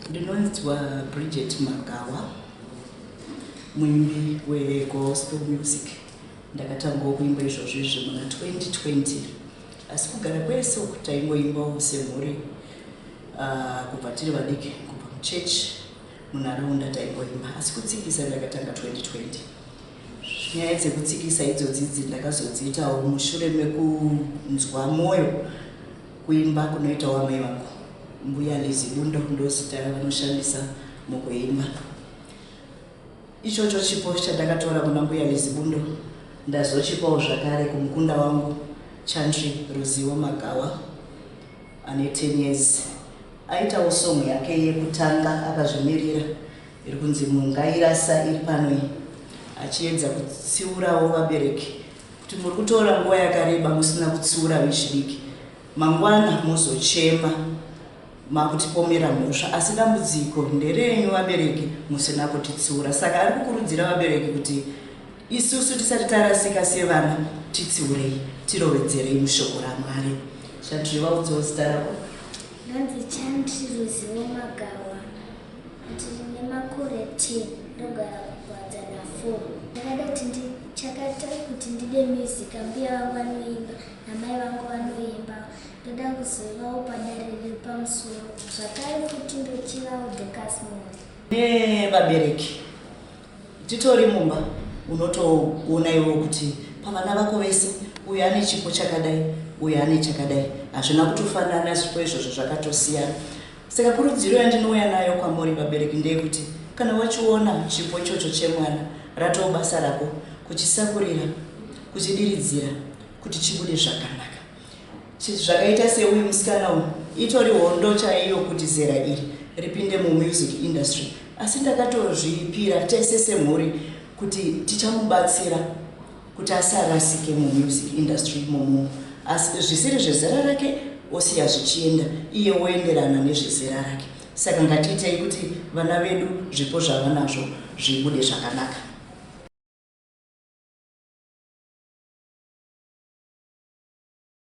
Ndinonzwa Bridget Magawa, muimbi wegospel music. Ndakatangawo kuimba izvozvo izvi muna 2020, asi kugara kwese uku taingoimbawo semhuri, kubva tiri vadiki, kubva muchechi, munharaunda taingoimba, asi kutsikisa ndakatanga 2020. Nyaya dzekutsikisa idzodzidzi ndakazodziitawo mushure mekunzwa mwoyo kuimba kunoitawo amai vangu, Mbuya Lizi Bundo, ndozita ravanoshandisa mukuimba. Ichocho chipo chandakatora kuna Mbuya Lizi Bundo ndazochipawo zvakare kumukunda wangu, Chantry Ruzivo Magawa, ane 10 years. Aitawo song yake yekutanga akazvimirira iri kunzi "Mungairasa", iri pano iyi, achiedza kutsiurawo vabereki kuti muri kutora nguva yakareba musina kutsiura vechidiki, mangwana muzochema makutipomera mhosva, asi dambudziko nderenyu vabereki musina kutitsiura. Saka ari kukurudzira vabereki kuti isusu tisati tarasika sevana, titsiurei, tirovedzerei mushoko raMwari. Chantry, vaudzewo zita rako. Ndonzi Chantry Ruzivo Magawa, ndine makore 10, ndogara kuKuwadzana 4. Ndakada kuti chakaita kuti ndide music, ambuya vangu vanoimba namai vangu vanoimba. Ndoda kuzovawo padare riri pamusoro zvakare futi, ndochivawo Dorcas Moyo. Nevabereki titori mumba, unotoona iwo kuti pavana vako vese uyu ane chipo chakadai, uyu ane chakadai. Hazvina kutofanana, zvipo izvozvo zvakatosiyana. Saka kurudziro yandinouya nayo kwamuri vabereki ndeyekuti kana wachiona chipo ichocho chemwana, ratoo basa rako kuchisakurira, kuchidiridzira kuti chibude zvakanaka. Zvakaita seuyu musikana uyu, itori hondo chaiyo kuti zera iri ripinde mumusic industry, asi ndakatozvipira tese semhuri kuti tichamubatsira kuti asarasike mumusic industry imomo, asi zvisiri zvezera rake osiya zvichienda, iye woenderana nezvezera rake. Saka ngatiitei kuti vana vedu zvipo zvavanazvo zvibude zvakanaka.